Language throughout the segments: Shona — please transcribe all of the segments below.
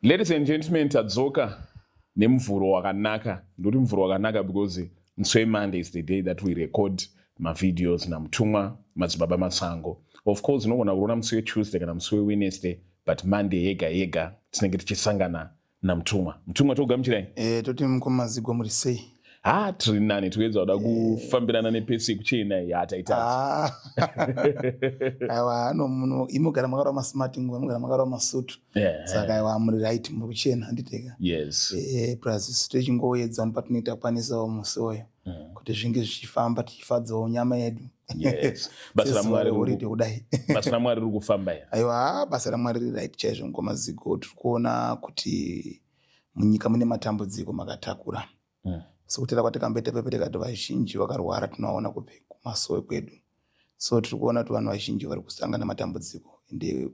Ladies and gentlemen, tadzoka nemuvhuro wakanaka. Ndoti muvhuro wakanaka because musi weMonday is the day that we record mavideos naMutumwa Madzibaba Masango. Of course unogona kuona musi weTuesday kana musi weWednesday, but Monday yega yega tinenge tichisangana naMutumwa. Mutumwa, tokugamuchirai. Toti mukoma Zigwa, muri sei? Ha, tiri nani, tikuedza kuda kufambirana nepesi yekuchena iyi hataitadzi. Ah. Aiwa, ano muno imugara makarova masmart nguva, mugara makarova masutu. Saka aiwa, muri right, muri kuchena, handiteka? Yes. Plus isu tichingoedza patinoita kukwanisawo musi uyu kuti zvinge zvichifamba, tichifadzawo nyama yedu. Yes, basa raMwari holiday kudai. Basa raMwari riri kufamba here? Aiwa, basa raMwari riri right chaizvo, mukoma Zigo. Tiri kuona kuti munyika mune matambudziko makatakura. Sokutera kwatakamboita pepe, tikati vazhinji vakarwara tinovaona kupi? Kumasowe kwedu. So tiri kuona kuti vanhu vazhinji vari kusangana nematambudziko, ende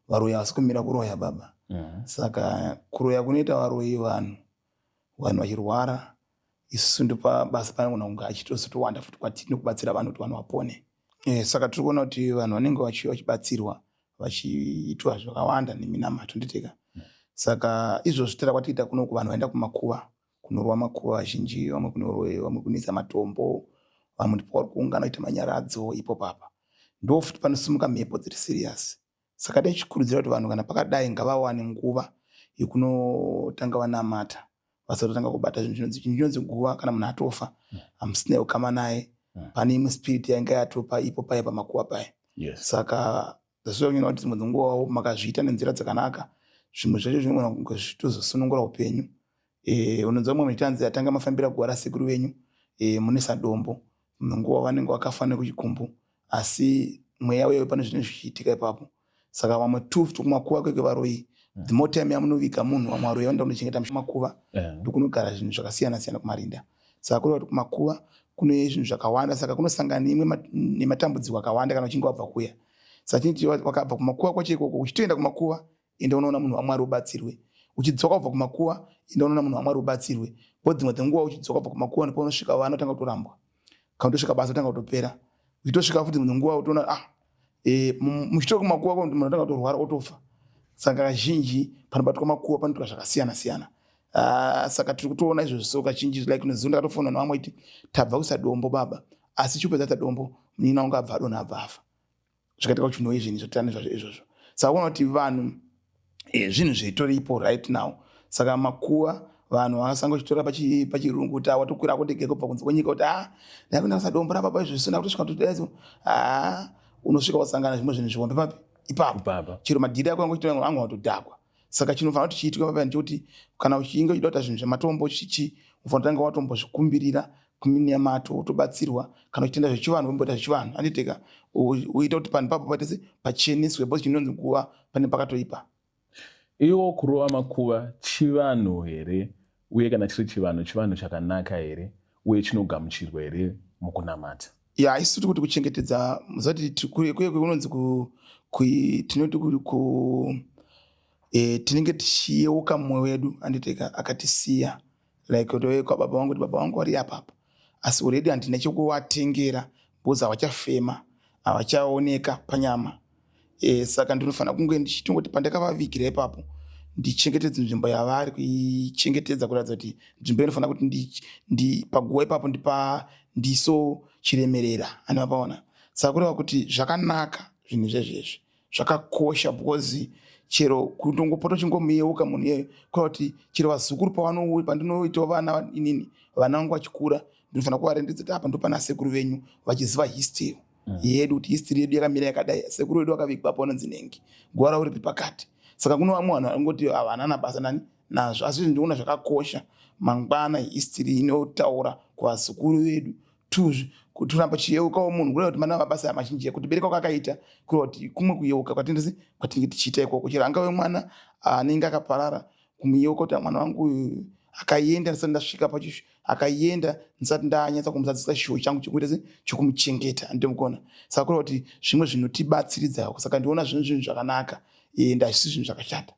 varoyi havasi kumira kuroya, baba. Saka kuroya kunoita varoyi vanhu, vanhu vachirwara, isusu ndopabasa panogona kunge achitozotowanda futi kwatiri nekubatsira vanhu kuti vanhu vapone. Saka tiri kuona kuti vanhu vanenge vachibatsirwa, vachiitwa zvakawanda neminamato, nditeka. Saka izvozvi tera kwatiita kunoku, vanhu vaenda kumakuva kunorwa makuva vazhinji, vamwe kunoroye, vamwe kunoisa matombo, vamwe ndipo vari kuungana kuita manyaradzo ipo papa. Ndo futi panosimuka mhepo dziri serious. Saka tichikurudzira kuti vanhu kana pakadai ngavawane nguva yekunotanga vanamata, vasatotanga kubata zvinhu chinonzi guva. Kana munhu atofa, hamusina ukama naye. Pane imwe spirit yainge yatopa ipo paya pamakuva paya. Saka zvasonyora kuti dzimwe dzenguvawo makazviita nenzira dzakanaka, zvimwe zvacho zvinogona kunge zvichitozosunungura upenyu. Unonzwa mumwe muchitanzi atanga mafambira guva rasekuru venyu, mune sadombo, nguva vanenge vakafa nekuchikumbu, asi mweya uyoyo pane zvinenge zvichiitika ipapo. Saka vamwe tu futi kumakuva kweke varoyi, the more time yamunoviga munhu, vamwe varoyi vanoenda kunochengeta makuva. Ndokunogara zvinhu zvakasiyana siyana kumarinda. Saka kureva kuti kumakuva kune zvinhu zvakawanda, saka kunosangana neimwe nematambudziko akawanda kana uchinge wabva kuya. Saka chinoti wakabva kumakuva kwacho ikoko, uchitoenda kumakuva, enda unoona munhu waMwari ubatsirwe. Uchidzoka kubva kumakuva, enda unoona munhu waMwari ubatsirwe. Po dzimwe dzenguva uchidzoka kubva kumakuva, ndipo unosvika vana otanga kutorambwa, kana utosvika basa otanga kutopera. Uchitosvika futi dzimwe dzenguva utoona muchitoka kumakuva, munhu otanga kutorwara, otofa. Saka kazhinji panobatwa makuva panoitwa zvakasiyana siyana. Saka tiri kutoona izvozvo. So kazhinji, like nezuva ndakatofona nevamwe iti tabva kuisa dombo, baba, asi chipedza tadombo, munin'ina wangu abva adonha, abva afa. Zvakaitika kuchinoi zvinhu zvotani zvazvo izvozvo. Saka kuona kuti vanhu, zvinhu zvitoripo right now. Saka makuva vanhu vakasanga uchitora pachirungu kuti watokwira kundege kubva kunze kwenyika kuti a ndakuenda kusa dombo rababa izvozvo, ndakutosvika kutodaiso. A, unosvika wasangana zvimwe zvinhu zvihombe papi ipapo, chero madhiri ako angu anga watodhakwa. Saka chinofanira kuti chiitwe papa ndechekuti kana uchinge uchida kuita zvinhu zvematombo chichi, unofanira kutanga watombozvikumbirira kuminamato, wotobatsirwa. Kana uchitenda zvechivanhu, womboita zvechivanhu, handiteka, uita kuti panhu papo paite se pacheneswe, because chinonzi guva pane pakatoipa. Iwo kurova makuva chivanhu here? Uye kana chiri chivanhu, chivanhu chakanaka here uye chinogamuchirwa here mukunamata? Ya, isu tiri kuti kuchengetedza zati kuye kunonzi tinoti tinenge tichiyeuka mumwe wedu, anditeka, akatisiya. Like kutoyeuka baba vangu, kuti baba vangu vari apapa, asi already handina chekuvatengera because havachafema, havachaoneka panyama. Saka ndinofanira kunge ndichitongoti pandakavavigira ipapo ndichengetedze nzvimbo yavari, kuichengetedza kuratidza kuti nzvimbo inofanira kuti paguva ipapo ndipa ndiso chiremerera, andimapaona. Saka kureva kuti zvakanaka zvinhu zvezvezvi, zvakakosha, because chero kutongopota uchingomuyeuka munhu iyeyo, kureva kuti chero vazukuru pavanouya, pandinoitawo vana inini, vana vangu vachikura, ndinofanira kuvarendedza kuti apa ndopana sekuru venyu, vachiziva history yedu, kuti history yedu yakamira yakadai, sekuru vedu vakavigwa apo, vanonzi nengi, guva ravo ripi pakati. Saka kuno vamwe vanhu vanongoti havana nabasa nani nazvo, asi ndinoona zvakakosha. Mangwana history inotaura kuvazukuru vedu kutoramba chiyeukawo munhu, kureva kuti mana mabasa mazhinji ekuti bereka kwakaita, kureva kuti kumwe kuyeuka kwatinenge tichiita ikoko, chero angave mwana anenge akaparara, kumuyeuka kuti mwana wangu uyu akaenda ndisati ndasvika pachishu, akaenda ndisati ndanyatsa kumuzadzisa chishuwo changu chekuita se chekumuchengeta, andimukona. Saka kureva kuti zvimwe zvinotibatsiridza. Saka ndiona zvinhu zvakanaka, ende hazvisi zvinhu zvakashata.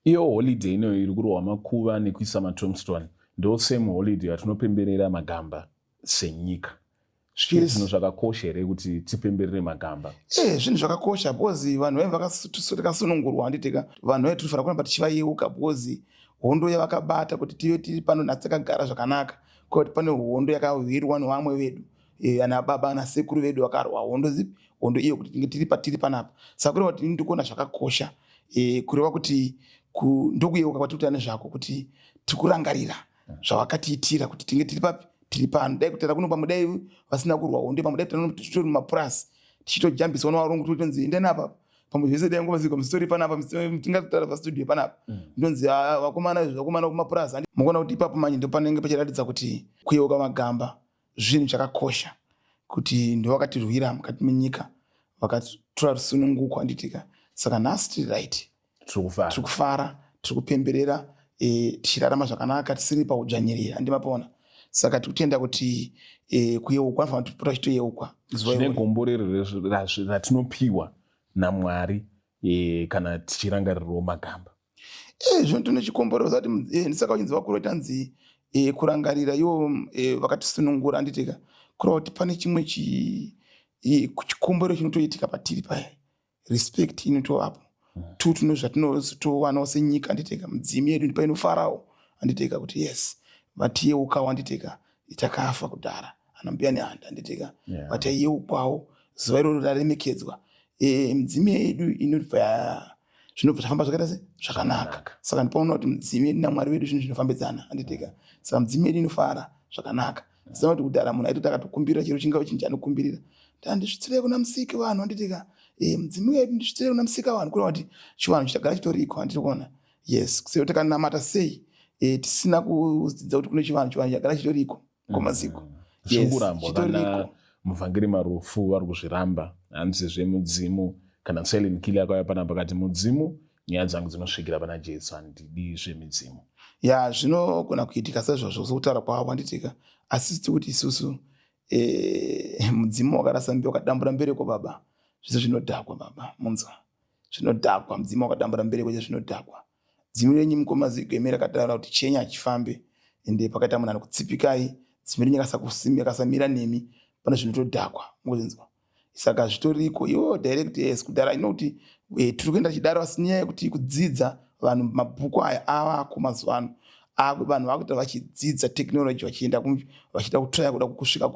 Iyo holiday ino iri kurohwa makuva nekuisa matombstone ndo same holiday yatinopemberera magamba senyika. Zvichiri zvinhu zvakakosha here kuti tipemberere magamba? Zvinhu zvakakosha because vanhu vaive vakasunungurwa, handitika? Vanhu vaive tinofanira kuramba tichivayeuka because hondo yavakabata kuti tive tiri pano nhasi takagara zvakanaka, kuti pane hondo yakahwirwa nevamwe vedu, ana baba, ana sekuru vedu vakarwa hondo zipi, hondo iyo kuti tinge tiri patiri panapa. Saka kureva kuti ndiri kuona zvakakosha, kureva kuti ndokuyeuka kwatiri kuita nezvako, kuti tiri kurangarira zvavakatiitira kuti tinge tiri papi, tiri pano. Dai kutara kuno pamwe dai vasina kurwa hondo, pamwe dai titori mumapurasi tichitojambiswa nevarungu, totonzi endai napa. Pamwe zvese dai ngova ziko musitori panapa, tingatotaura pastudio panapa, ndonzi, "Ah, vakomana izvi, vakomana kumapurasi." Mukuona kuti ipapo manje ndo panenge pachiratidza kuti kuyeuka magamba zvinhu chakakosha, kuti ndovakatirwira mukati menyika, vakatora rusununguko, handitika? Saka nhasi tiri right. Tiri kufara. Tiri kufara, tiri kupemberera, tichirarama zvakanaka, tisiri paudzvanyiriri, handimapona. Saka tiri kutenda kuti kuyeukwa anofanira kupota chitoyeukwa zuva Zvine iroro. Gomborero ratinopiwa naMwari kana tichirangarirawo magamba. Zvino tine chikomborero zati ndisaka uchinzi vakuru tanzi kurangarira ivo vakatisunungura, handitika? Kureva kuti pane chimwe chikomborero chinotoitika patiri paya, respect inotovapo. Two, tino zvatinozotowanawo senyika, handitika? Mudzimu yedu ndipo inofarawo, handitika? Kuti yes, vatiyeukawo, handitika? Takafa kudhara ana mbuya nehanda, handitika? Vataiyeukwawo, zuva iroro raremekedzwa. Midzimu yedu inobva zvinobva zvafamba zvakaita se zvakanaka. Zvakanaka. Saka ndipaona kuti mudzimu yedu naMwari wedu zvinhu zvinofambidzana, handitika? Saka mudzimu yedu inofara zvakanaka. Sina kuti kudhara munhu aitoti akatokumbirira chero chingave chinhu chaanokumbirira, ndandisvitsirei kuna musiki vanhu, handitika? Mudzimu yedu, ndisvitsirei kuna musiki vanhu. Kureva kuti chivanhu chitagara chitoriko, handiri kuona? Yes, seo takanamata sei tisina kudzidza kuti kune chivanhu? Chivanhu chagara chitoriko kwamaziko. Zviri Yes, kurambwa kana chitoriko. Muvhangeri Marufu vari kuzviramba, hanzi zvemudzimu. Kana Silent Killer akauya panapa akati mudzimu, nyaya dzangu dzinosvikira pana Jesu, handidi zvemidzimu. Ya, zvinogona kuitika saizvozvo sokutaura kwavo, handitika? Asi tiri kuti isusu mudzimu wakarasa mbeu, wakadambura mbereko baba, zvese zvinodhakwa baba, munzwa? Zvinodhakwa. Mudzimu wakadambura mbereko che zvinodhakwa. Dzimu renyu mukoma Zigweme rakataura kuti chenyu hachifambe, ende pakaita munhu anokutsipikai, dzimu renyu akasamira nemi, pane zvinotodhakwa, mukuzinzwa? Saka zvitoriko iwo direct. Yes, kudhara inokuti tiri kuenda chidaro, asi nyaya yekuti kudzidza vanhu mabhuku aya avako mazuva ano, vanhu vakuita vachidzidza technology, vachienda vachida kutraya kuda kusvika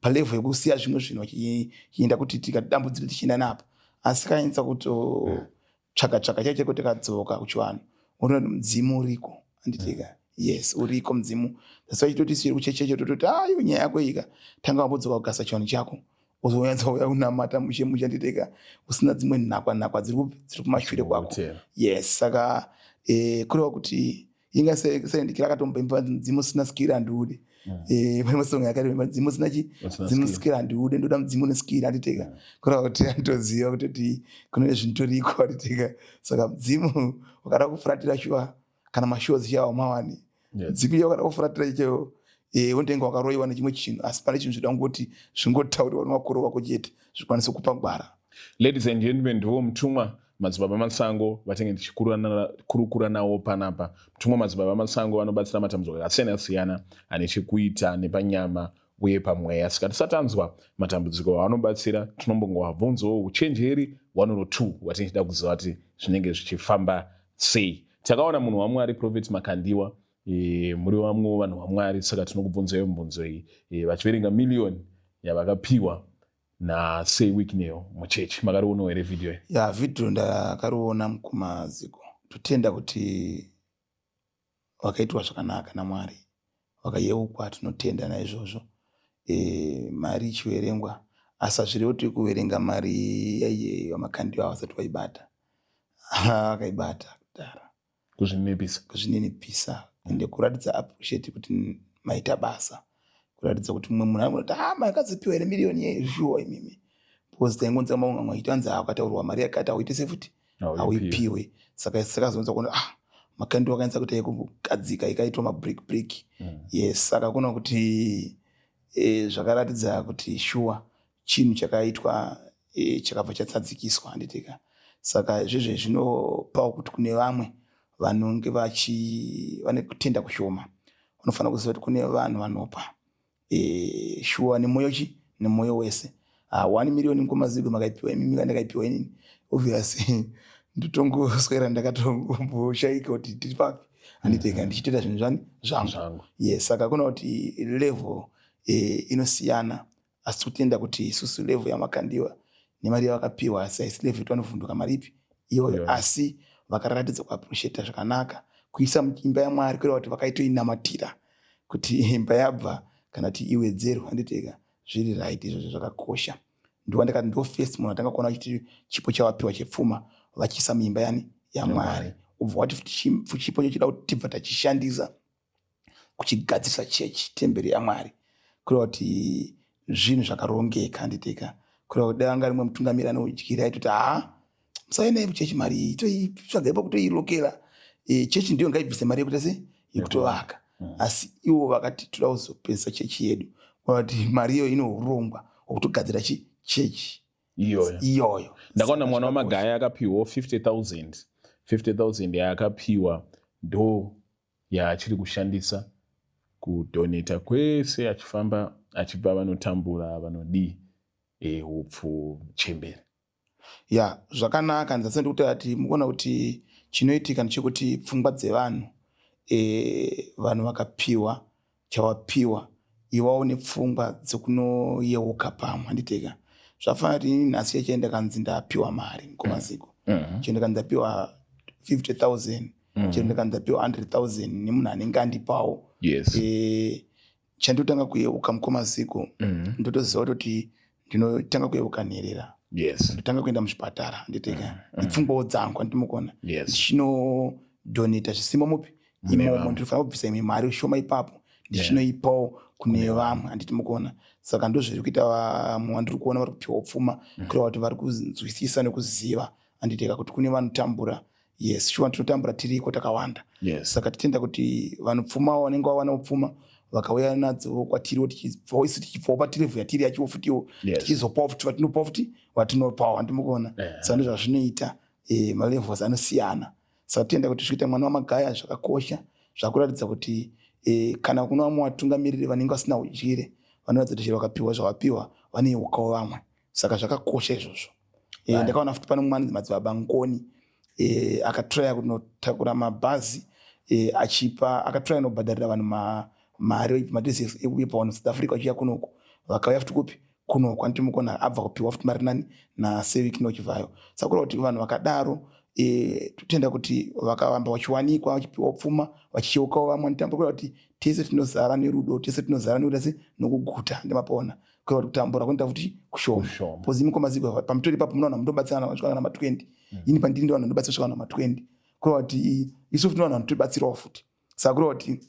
palevel yekusiya zvimwe zvinhu, vachienda kuti tikadambudziro tichienda napa. Asi kanyatsa kutotsvaka tsvaka chaicho kuti tikadzoka kuchivanhu, unoona kuti mudzimu uriko, handitika? Yes, uriko mudzimu. That's why chitoti siri kuchecheche tototi ayo nyaya yako ika tanga wambodzoka kugasa chivanhu chako, uzonyatsa uya kunamata mushe mushe, handitika? Usina dzimwe nhakwa nhakwa dziri kumashure kwako. Kutera. Yes, saka kureva kuti inga sendikira akatomboimba mudzimu usina skill handiude. Pane masongo yakaimba mudzimu usina chi Usina mudzimu skill. Skill handiude, ndoda mudzimu une skill, handitika? Kureva kuti andoziva kutoti kune zvintoriko, handitika? Saka mudzimu wakada kufuratira shuwa, kana mashows chawo mawani, mudzimu iye wakada kufuratira ichewo, unenge wakaroyiwa nechimwe chinhu. Asi pane chinhu zvinoda kungoti zvingotauriwa nevakuru vako chete, zvikwanise kupa gwara. Ladies and gentlemen, ndiwo Mutumwa Madzibaba Masango vatenge tichikurukura nawo panapa. Mutumwa Madzibaba Masango vanobatsira matambudziko akasiyana siyana ane chekuita nepanyama uye pamweya. Saka tisatanzwa matambudziko avanobatsira, tinombongovabvunzawo uchenjeri 1 or 2 watinenge tichida kuziva kuti zvinenge zvichifamba sei. Takaona munhu waMwari Prophet Makandiwa, muri vamwewo vanhu vaMwari, saka tinokubvunzaiwo mibvunzo iyi, vachiverenga miliyoni yavakapiwa naSir Wicknell muchechi. Makarionawo here vhidhiyo iyi? Ya, vhidhiyo ndakariona mukumaziko. Totenda kuti vakaitwa zvakanaka naMwari, vakayeukwa, tinotenda naizvozvo. Mari ichiverengwa, asi hazvirevi kuti kuverenga mari yaiye vaMakandiwa vasati vaibata. Vakaibata kudhara. Kuzvininipisa. Kuzvininipisa ende kuratidza appreciate kuti maita basa, kuratidza kuti mumwe munhu anogona kuti, ah, makadzipiwa here miriyoni yezvuwa imimi? Because taingonzwa mamwe mamwe achiti anzi akataurwa mari yakati auite sefuti hauipiwe. Saka sakazonzwa kuona, ah, Makandiwa akanyatsa kuita yekugadzika, ikaitwa mabreak break. Yes, saka kuona kuti zvakaratidza kuti shuwa chinhu chakaitwa chakabva chatsadzikiswa, handitika? Saka izvezve zvinopawo kuti kune vamwe vanonge vachi vane kutenda kushoma, vanofanira kuziva kuti kune vanhu vanopa shuwa nemwoyo chi Nemwoyo wese. Ah, 1 million, mukoma Zigo, makaipiwa imimi, kandakaipiwa inini, obvious ndotongoswera ndakatomboshaika kuti tiri papi, handiteka ndichitoita zvinhu zvani zvangu. Zvangu. Yes, saka kuna kuti level inosiyana, asi kutenda kuti isusu level yaMakandiwa nemari yavakapiwa, asi haisi level yekuti mari ipi iyoyo. Iyoyo. Asi vakaratidza kuappreciata zvakanaka kuisa muimba yaMwari, kureva kuti vakaitoinamatira kuti imba yabva kana kuti iwedzerwe, handiteka? Zviri right izvozvo, zvakakosha. Ndiwa ndakati ndo first munhu atanga kuona achiti chipo chavapiwa chepfuma vachiisa muimba yani? YaMwari. YaMwari. Ubva wati futi chipo chochida kuti tibva tachishandisa kuchigadzirisa chechi, temberi yaMwari, kureva kuti zvinhu zvakarongeka, handiteka? Kureva kuti dai anga rimwe mutungamiri anodyira aitoti, "Haa, musaendai kuchechi, mari iyi toitsvaga ipo kutoirokera. Chechi ndiyo ngaibvise mari yekuita se yekutovaka." Asi ivo vakati toda kuzopedzisa chechi yedu, kureva kuti mari iyoyo ine urongwa hwekutogadzira chi chechi iyoyo. Iyoyo. Ndakaona Saka mwana zvakakosha. waMagaya akapiwawo 50,000. 50,000 yaakapiwa ndo yaachiri kushandisa kudonata kwese, achifamba achipa vanotambura, vanodii, hupfu, chembere. Ya, zvakanaka. Ndisati ndikuti ati mukuona kuti chinoitika ndechekuti pfungwa dzevanhu, vanhu vakapiwa chawapiwa, iwawo nepfungwa dzekunoyeuka pamwe, handiteka? Zvafanira kuti ini nhasi chachaenda kanzi ndapiwa mari, mukoma Zigo, chero ndikanzi ndapiwa 50,000, chero ndikanzi ndapiwa 100,000 nemunhu anenge andipawo, chandotanga kuyeuka, mukoma Zigo, ndotoziva kutoti ndinotanga kuyeuka nherera, ndotanga kuenda muzvipatara, handiteka? Ipfungwawo dzangu, handimukona? Ndichinodonata zvisimo mupi? Mune Imomo. Vamwe. Ndinofanira kubvisa imwe mari shoma ipapo, ndichinoipawo kune vamwe, handiti mukuona? Saka ndozviri kuita vamwe vandiri kuona vari kupiwa pfuma, kureva kuti vari kunzwisisa nekuziva, handiteka, kuti kune vanotambura. Yes, shuwa, tinotambura, tiriko takawanda. Saka titenda kuti vanopfumawo vanenge vawanawo pfuma vakauya nadzo kwatiriwo, tichibvawo isu, tichibvawo patilevel yatiri yachiwo futiwo, tichizopawo futi vatinopawo futi vatinopawo, handimukona? Saka ndozvazvinoita, malevels anosiyana. Saka titenda kuti zvikuita mwana waMagaya zvakakosha, zvakuratidza kuti kana kuna vamwe vatungamiriri vanenge vasina udyire, vanoratidza kuti chero vakapiwa zvavapiwa vaneyeukawo vamwe. Saka zvakakosha izvozvo. Ndakaona futi pane mumwe anonzi Madzibaba Ngoni, akatraya kunotakura mabhazi, achipa, akatraya kunobhadharira vanhu mari, madhezi ekuipa vanhu South Africa vachiuya kunoku, vakauya futi kupi? Kunoku, anditimukona? Abva kupiwa futi mari nani? NaSir Wicknell Chivayo. Saka kureva kuti vanhu vakadaro, totenda kuti vakaramba vachiwanikwa vachipiwa pfuma, vachicheukawo vamwe vanotamba, kureva kuti tese tinozara nerudo, tese tinozara nekuda se nokuguta, ndimapona? Kureva kuti kutambura kunoita futi kushoma. Kushoma. Because imi kwamaziko pamutori ipapo munowana mundobatsirana vasvika kana ma20. Ini pandiri ndivanhu ndobatsira svika kana ma20, kureva kuti isu futi vanhu vanotibatsirawo futi. Saka kureva kuti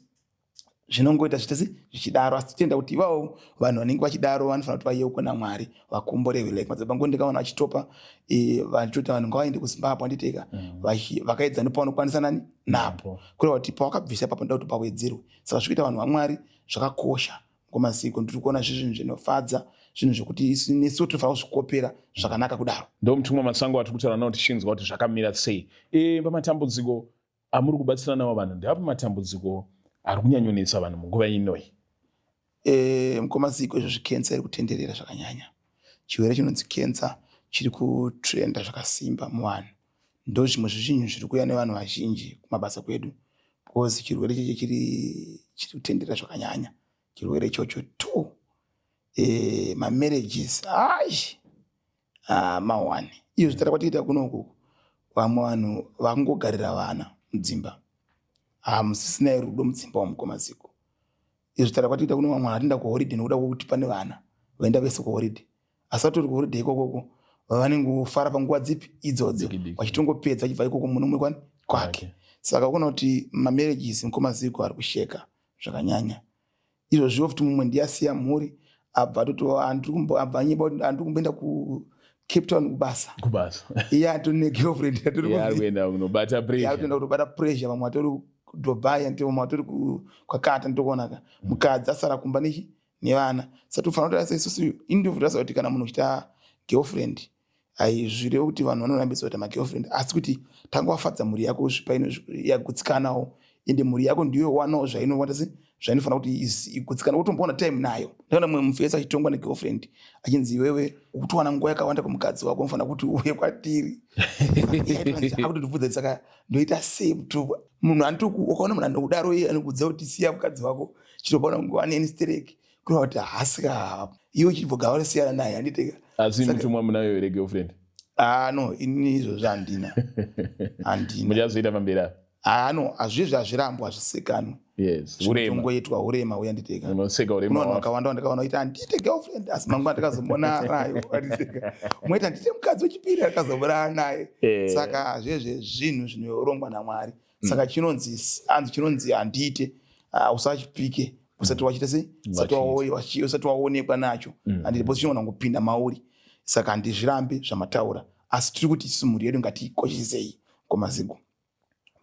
zvinongoita zvitese zvichidaro, asi titenda kuti ivavo vanhu vanenge vachidaro vanofanira kuti vayeukwe naMwari, vakomborerwe. Like Madzibaba Ngoni, ndikaona vachitopa, vachitoti vanhu ngavaende kuZimbabwe, handiteka? Vakaedza nepavanokwanisa nani napo, kureva kuti pawakabvisa ipapo ndoda kuti pawedzerwe. Saka zvikuita vanhu vaMwari zvakakosha. Ngomaziko ndiri kuona zvinhu zvinofadza, zvinhu zvekuti nesuwo tinofanira kuzvikopera zvakanaka kudaro. Ndo mutumwa Matsango atiri kutaura nawo, tichinzwa kuti zvakamira sei. Pamatambudziko amuri kubatsira nawo vanhu, ndeapi matambudziko ari kunyanyonetsa vanhu munguva inoi? Mukoma Ziko, izvozvi kensa iri kutenderera zvakanyanya. Chirwere chinonzi kensa chiri kutrenda zvakasimba muvanhu. Ndo zvimwe zvezvinhu zviri kuuya nevanhu vazhinji kumabasa kwedu, because chirwere cheche chiri kutenderera zvakanyanya, chirwere ichocho. Two, mamarriages ai, mawani iyo zvitara kwatiita kunoku, vamwe vanhu vakungogarira vana mudzimba, hamusisina rudo mudzimba wamukoma Ziko. Izvo zvitara kwatiita kuno, vamwe vatienda kuholiday nekuda kwekuti pane vana, vaenda vese kuholiday, asi vatori kuholiday ikokoko vanengofara panguva dzipi? Idzodzo. Diki diki. Vachitongopedza vachibva ikoko, munhu umwe kwani kwake. Saka kuona kuti mamarriages, mukoma Ziko, ari kusheka zvakanyanya izvozviwo futi. Mumwe ndiyasiya mhuri, abva atoti abva anyeba kuti handiri kumboenda kuCape Town kubasa. Kubasa. Iye atori negirlfriend. Iye ari kuenda kunobata pressure. Akutoenda kutobata pressure. Vamwe vatori kuDubai, andi vamwe vatori kwakata. Nditokuonaka mukadzi asara kumba nechi nevana. Saka tofanira kutarisa isusu, indotarisa kuti kana munhu uchiita girlfriend, haizvirevi kuti vanhu vanorambidzwa kuita magirlfriend, asi kuti tanga wafadza mhuri yako, zvipa yagutsikanawo. Ende mhuri yako ndiyo wanawo zvainoita se zvainofanira kuti igutsikana, wotomboona time nayo. Ndakaona mumwe mufesi achitongwa negirlfriend, achinzi, "Iwewe ukutowana nguva yakawanda kumukadzi wako, unofanira kuti uye kwatiri." Akutotibvudza, "Saka ndoita sei, mutumwa?" Munhu anotoku ukaona munhu anokudaro, iye anokudza kuti siya mukadzi wako, chitopaona nguva neni stereki, kureva kuti haasika iwe uchibvoga vanosiyana naye, handiteka. Asi mutumwa, munayo here girlfriend? Ah, no, ini izvozvo handina, handina. Muchazoita pamberi apa? Ah, no, hazvizvi, hazvirambwa, hazvisekanwi. Yes, urema. Zvitongoitwa urema uya, nditeka. Unoseka urema. Kuno vanhu wako. vakawanda vandakaona kuti handite girlfriend, asi mangwana ndakazomona nayo, handiteka. Umwe handite mukadzi wechipiri, akazomona naye. Saka zvezve zvinhu zvinorongwa naMwari. Saka chinonzi, anzi chinonzi handite, usachipike usati wachiita sei, usati waonekwa nacho, handiti? Because chinogona kungopinda mauri. Saka handizvirambi zvamataura, asi tiri kuti isusu mhuri yedu ngatiikoshesei kwamazigo.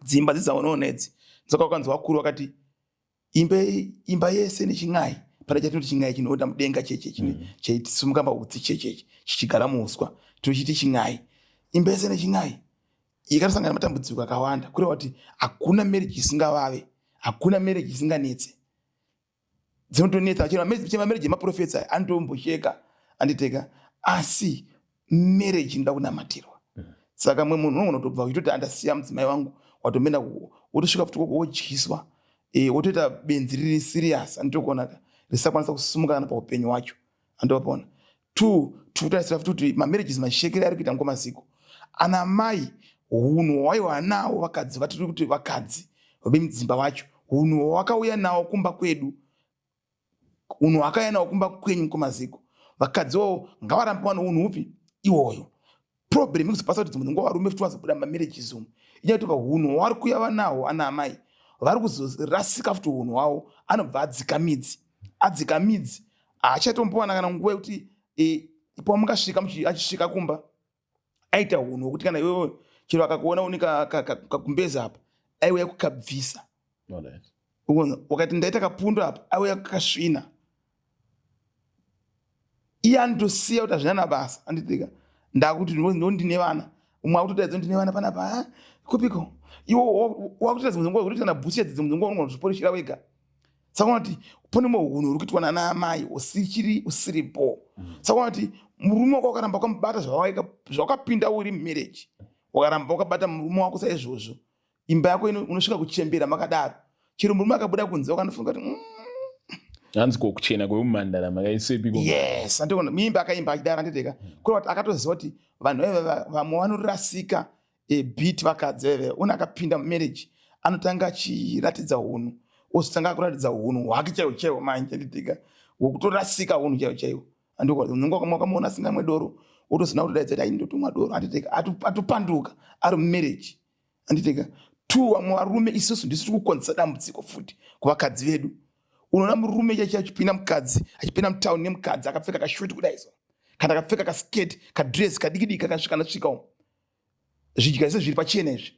Dzimba dzidzaonoona idzi dzoka, ukanzi vakuru vakati imba yese nechin'ai. Pane chatinoti chin'ai chinoda mudenga cheche, cheisumuka pautsi chechechi, chichigara muuswa, tochiti chin'ai. Imba yese nechin'ai ikatosangana nematambudziko akawanda. Kureva kuti hakuna marriage isingavave, hakuna marriage isinganetse. Dzinotonetsa chero mamarriage emaprofetsa aya anotombocheka, anditeka. Asi marriage inoda kunamatirwa. Saka mwe munhu unogona kutobva uchitoti andasiya mudzimai wangu, watomboenda wotosvika futi koko, wodyiswa, wotoita benzi riri serious, anditokuonaka, risakwanisa kusumuka kana paupenyu hwacho, andopona. Two, tikutarisira futi kuti mamarriages mashekere ari kuita ngomaziko ana mai, hunhu hwaiwa nawo vakadzi vatiri kuti vakadzi vemudzimba wacho, hunhu hwawakauya nawo kumba kwedu, unhu hwakauya nawo kumba kwenyu kwemaziko, vakadzi wavo ngavarambe vano unhu hupi iwoyo. Problem ikuzopasa kuti dzimwe nguva varume futi vazobuda mumamarriages umu, inyaya yekuti hunhu hwavari kuuya vanahwo ana amai, vari kuzorasika futi hunhu hwavo. Anobva adzika midzi, adzika midzi, haachatombowana kana nguva yekuti pamungasvika achisvika kumba aita hunhu hwekuti kana iwewe chero akakuona une kagumbezi apa, aiuya kukabvisa. Wakati ndaita kapundo apa, aiuya kukasvina. Iye anotosiya kuti hazvina nabasa, anditika. Ndakuti ndo ndine vana, umwe akutotaidza ndine vana panapa. Ah, kupiko iwo wakutoita dzimwe nguva kuti kana bhutsu yadzi, dzimwe nguva unogona kuzviporeshera wega. Saka unoona kuti pane mumwe hunhu huri kuitwa nana amai usichiri usiripo. Saka unoona kuti murume wako wakaramba wakamubata zvawakapinda uri mumarriage, wakaramba wakabata murume wako saizvozvo, imba yako unosvika kuchembera makadaro. Chero murume akabuda kunze, wakanofunga kuti Hanzi ko kuchena kwemumhandara makaisepiko? Yes, andikuona muimba akaimba achidaro, anditeka. Kureva kuti akatoziva kuti vanhu vaive vamwe vanorasika bit vakadzi vaive una akapinda mumarriage, anotanga achiratidza unhu, ozotanga kuratidza unhu hwake chaiwo chaiwo manje, anditeka, hwekutorasika unhu chaiwo chaiwo. Andikuona wakamuona asingamwe doro, wotozina kutodaidza kuti aindotomwa doro, anditeka. Atopanduka ari mumarriage, anditeka. Two, vamwe varume isusu ndisu tiri kukonzesa dambudziko futi kuvakadzi vedu. Unoona murume chaicho achipinda mukadzi, achipinda mutauni nemukadzi akapfeka kashort kudai so, kana akapfeka kaskirt, kadress kadiki diki, kakasvika nasvika umu, zvidya zvese zviri pachena izvi.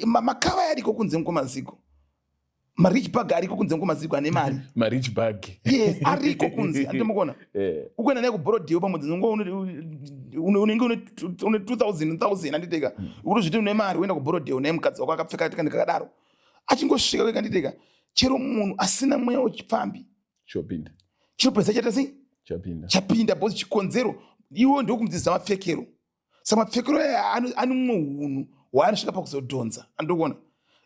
Makava ariko kunze mukomaziko, marich bag ariko kunze mukomaziko, ane mari. Marich bag. Yes, ariko kunze, anditomukona. Ukuenda naye kuBorrowdale pamwe dzinongo unenge une 2000 1000, anditeka, ukutozviti une mari, uenda kuBorrowdale naye mukadzi wako akapfeka tikandi kakadaro, achingosvika kwega, nditeka, chero munhu asina mweya wechipfambi Chopinda. Chinopedza chaita sei? Chapinda. Chapinda, because chikonzero iwo ndokumudzidzisa mapfekero. Saka mapfekero aya ane mumwe unhu hwaanosvika pakuzodhonza, andikuona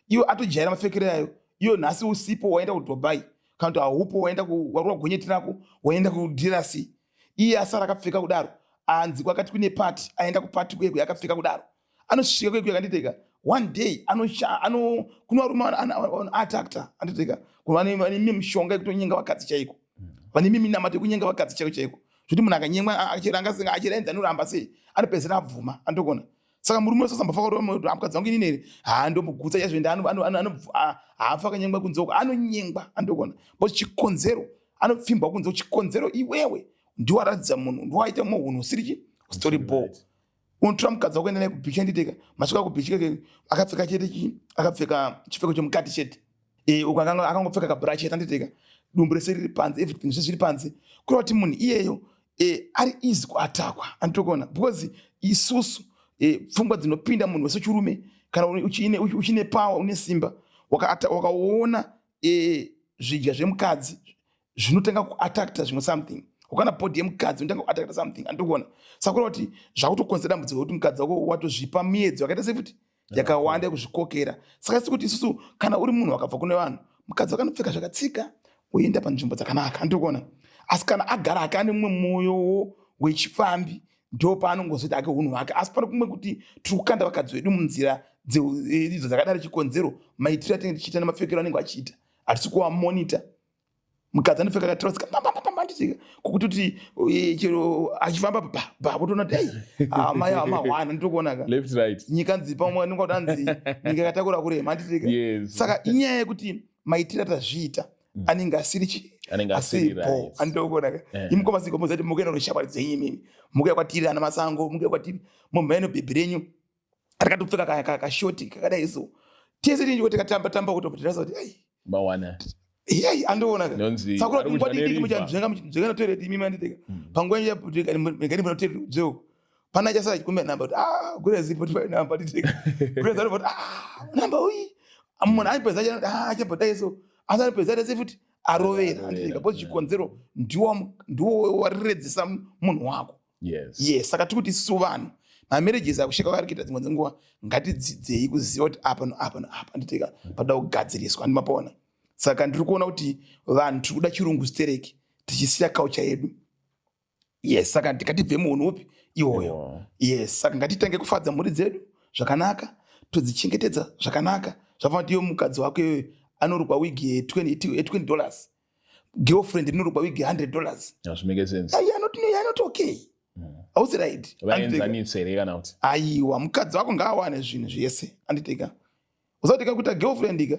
iwo atojaira mapfekero ayo. Iyo nhasi usipo, waenda kuDubai, kana kuti haupo, waenda warova gonyeti rako, waenda kuDRC, iye asara akapfeka kudaro. Anzi kwakati kune party, aenda kuparty kwekwe akapfeka kudaro. Anosvika kwekwe, akanditeka, one day ano kuno varume atakta, anditeka, vane mimwe mishonga yekutonyenga vakadzi chaiko, vane mimwe minamato yekunyenga vakadzi chaiko chaiko, zvekuti munhu akanyengwa achiranga achirenza anoramba sei, anopedzisira abvuma, andokona. Saka murume wese asambofa kuti mukadzi wangu inini here, haandombogutsa chaizvo, ende haafa akanyengwa kunze uko. Anonyengwa, andokona, because chikonzero anopfimbwa kunze, chikonzero iwewe ndiwaratidza munhu, ndiwaita mumwe unhu usiri chi story ball. Unotora mukadzi wako, enda naye kubeach, anditeka. Masvika kubeach keke, akapfeka chete chi akapfeka chipfeko chemukati chete. Uko akangopfeka kabra chete, anditeka, dumbu rese riri panze, everything zvese zviri panze. Kureva kuti munhu iyeyo ari easy kuatakwa, anditokona, because isusu pfungwa dzinopinda munhu wese wechirume, kana uchine power, une simba. Wakaona zvidya zvemukadzi zvinotanga kuattracta zvimwe something. Ukaona body yemukadzi unotanga kuattracta something, andikuona. Saka kureva kuti zvakutokonzera dambudziko rekuti mukadzi wako watozvipa miedzo yakaita sefuti yakawanda yekuzvikokera. Saka isi kuti isusu, kana uri munhu wakabva kune vanhu, mukadzi wakanopfeka zvakatsika, oenda panzvimbo dzakanaka, andikuona. Asi kana agara ake ane mumwe mwoyowo wechifambi, ndo paanongozoita ake unhu hwake. Asi pane kumwe kuti tiri kukanda vakadzi vedu munzira idzo dzakadaro. Chikonzero, maitiro atinenge tichiita nemapfekero anenge achiita, hatisi kuvamonita. Mukadzi anopfeka katrousers pambambambambanditika kokuti kuti chero achifamba ba ba, votoona kuti ei, amai amahwana, nditokuonaka. Left, right. Nyika nzi pamwe anenge kuti anzi nyika yakatakura kurema, handitika? Yes. Saka inyaya yekuti maitiro atazviita anenge asiri chi Anenge asiri asipo. Right. Anditokuonaka. Imukoma siko muziva kuti mukuenda neshamwari dzenyu imimi, mukuya kwatiri ana masango, mukuya kwatiri mumhai nebhebhi renyu rakatopfeka kashort kakadai. So tese tinenge tikatamba tamba kutobva kuti ai, Mawana. Yei, andioonaka. Nonzi Saka ari nguva kudya diki neriva. muchanzvenga, muchinzvenga natoilet imimi, anditeka. Panguva yenyu dzeuko pana chasara chikumbira namba kuti, "Ah, gure zipo, tipai namba," nditeka. Gure zaro kuti, "Ah, namba uyi." Munhu anopedza, ah, achambodai so, asi anopedza ese futi arovera. Arovera, anditeka, because chikonzero ndiwo wareredzesa munhu wako. Yes, saka tiri kuti isusu vanhu, mamarriages akusheka kwaari kuita dzimwe dzenguva, ngatidzidzei kuziva kuti apa noapa noapa, anditeka, pada kugadziriswa, andimapaona. Saka ndiri kuona kuti vanhu tiri kuda chirungu stereki, tichisiya culture yedu. Yes, saka ngatibve muunhu upi iwoyo. Yes, saka ngatitange kufadza mhuri dzedu zvakanaka, todzichengetedza zvakanaka. Zvafanira kuti iwe mukadzi wako iyoyo anorukwa wigi ye$20, girlfriend inorukwa wigi ye$100. Hazvimake sense. Not okay. Hausi right. Vaenzanise here kana kuti? Aiwa, mukadzi wako ngaawane zvinhu zvese, anditeka. Usati kuita girlfriend ka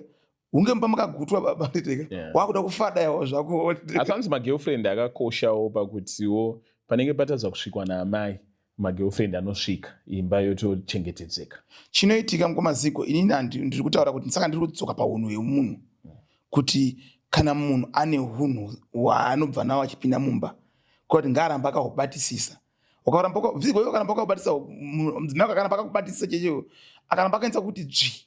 hunge mupa makagutwa baba, anditeka. Wakuda kufada yawo zvako. Asi anzi magirlfriend akakoshawo pakutiwo panenge patadza kusvikwa naamai, magirlfriend anosvika, imba yotochengetedzeka. Chinoitika, mukomaziko, inini ndiri kutaura kuti saka ndiri kudzoka paunhu hwemunhu, kuti kana munhu ane unhu hwaanobva nawo achipinda mumba, kuti ngaaramba akahubatisisa. Ukaramba ziko, ukaramba wakabatisa mudzimai wako, akaramba akakubatisisa chechewo, akaramba akanyatsa kuti dzvi,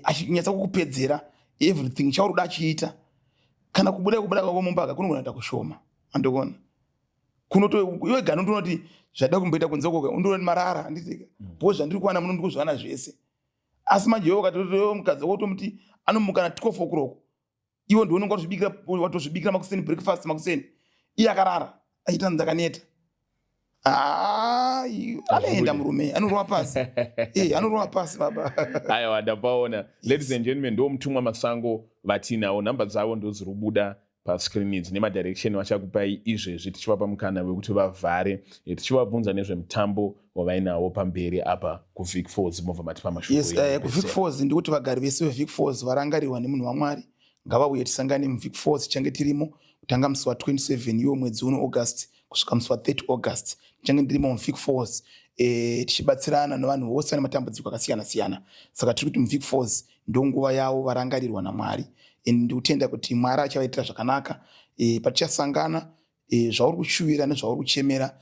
achinyatsa kukupedzera everything chauri kuda achiita, kana kubuda kwako mumba ka kunogona kuita kushoma, andikuona. Kunoto iwe gano ndoona kuti zvada kumboita kunze uko undoona marara, handitika? Because zvandiri kuwana muno ndikuzviwana zvese. Asi manje iwe ukatotoiwe mukadzi wako utomuti anomuka na 12 o'clock, iwe ndiwe unenge watozvibikira, watozvibikira makuseni breakfast makuseni, iye akarara achiita ndakaneta. Anoenda murume anorova pasi, anorova pasi baba. Aiwa, ndapaona. Ladies and gentlemen, ndo mutumwa Masango vatinawo. Nhamba dzavo ndo dziri kubuda pascreen idzi nemadirection vachakupai izvezvi, tichivapa mukana wekuti vavhare, tichivabvunza nezvemutambo wavainawo pamberi apa kuVic Falls, mobva matipa mashoko. Yes, kuVic Falls, ndikuti vagari vese veVic Falls varangarirwa nemunhu waMwari, ngavauye tisangane muVic Falls. Tichange tirimo kutanga musi wa27 iwo mwedzi uno August kusvika musi wa30 August. Tichange ndirimo muVic Falls, tichibatsirana nevanhu vose vane matambudziko akasiyana siyana. Saka tiri kuti muVic Falls ndonguva yavo varangarirwa naMwari, and ndikutenda kuti Mwari achavaitira zvakanaka. Patichasangana, zvauri kushuvira nezvauri kuchemera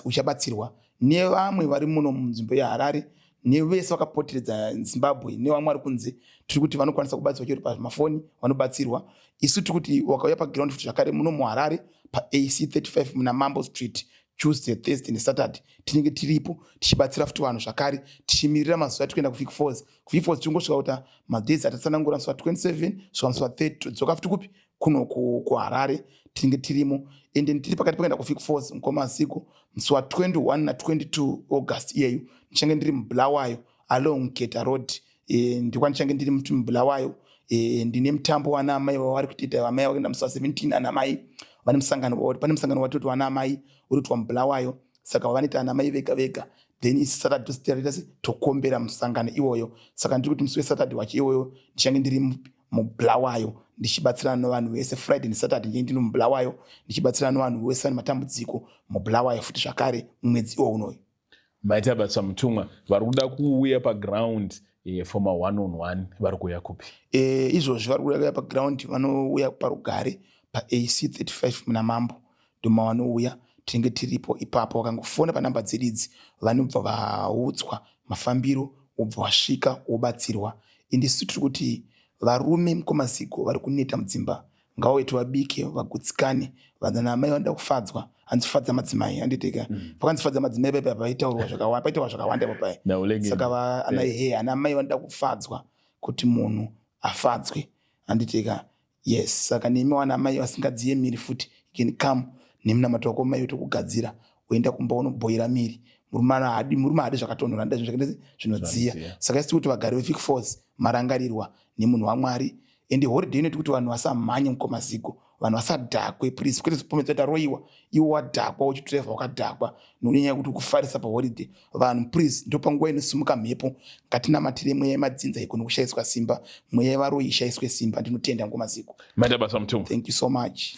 uchabatsirwa nevamwe vari muno munzvimbo yeHarare nevese vakapoteredza Zimbabwe nevamwe vari kunze. Tiri kuti vanokwanisa kubatsirwa chero pamafoni, vanobatsirwa. Isu tiri kuti wakauya paground futi zvakare muno muHarare paAC 35 muna Mambo Street, Tuesday, Thursday neSaturday tinenge tiripo tichibatsira futi vanhu zvakare, tichimirira mazuva atiri kuenda kuVic Falls. KuVic Falls tingosvika kuta madays atatsanangura, musi wa27 svika musi wa30, todzoka futi kupi? Kuno kuHarare. Tinenge tirimo, ende tiri pakati pekuenda kuVic Falls, mukomaziko, musi wa21 na22 August iyeyu ndichange ndiri muBulawayo along Keta Road. Ndikwa ndichange ndiri muBulawayo. Ndine mutambo wana amai wavari kutoita, amai vakuenda musi wa17. Ana mai vane musangano, pane musangano watoti wana amai uri kuitwa muBulawayo, saka vanoita ana mai vega vega. Then isi Saturday tositiraita se tokombera musangano iwoyo. Saka ndiri kuti musi weSaturday wacho iwoyo ndichange ndiri muBulawayo ndichibatsirana nevanhu vese. Friday neSaturday ndinge ndiri muBulawayo ndichibatsirana nevanhu vese vane matambudziko muBulawayo futi zvakare mumwedzi iwo unoyu. Maita basa, mutumwa. Vari kuda kuuya paground for ma one on one vari kuuya kupi? Izvozvi vari kuuya paground, vanouya parugare paAC 35 muna Mambo, ndoma vanouya. Tinenge tiripo ipapo. Vakangofona panhamba dzedu idzi, vanobva vaudzwa mafambiro, wobva wasvika wobatsirwa. Ende isu tiri kuti varume, mukoma Zigo, vari kuneta mudzimba ngavauye tivabike vagutsikane. Vana amai vanoda kufadzwa, hanzi fadza madzimai, handiteka. Pakanzi fadza madzimai paipa paitaurwa zvakawanda, paitaurwa zvakawanda papai. Saka ana he ana mai vanoda kufadzwa, kuti munhu afadzwe, handiteka? Yes. Saka nemi wana mai vasingadziye miri futi, you can come nemunamato wako mai, wotokugadzira, woenda kumba unobhoira miri. Murume haadi, murume haadi zvakatonhora, anoda zvinhu zvakaita zvinodziya. Zvinodziya. Saka isi kuti vagari veVic Falls marangarirwa nemunhu waMwari. Ende holiday inoti kuti vanhu vasamhanye, mukoma Zigo, vanhu vasadhakwe please, kwete zipomedzwa taroiwa. Iwe wadhakwa, uchidhiraivha wakadhakwa, nonyanya yekuti kufarisa paholiday. Vanhu please, ndo panguva inosimuka mhepo. Ngatinamatire mweya yemadzinza igone kushayiswa simba, mweya yevaroyi ishayiswe simba. Ndinotenda, mukoma Zigo. Maita basa, mutumwa. Thank you so much.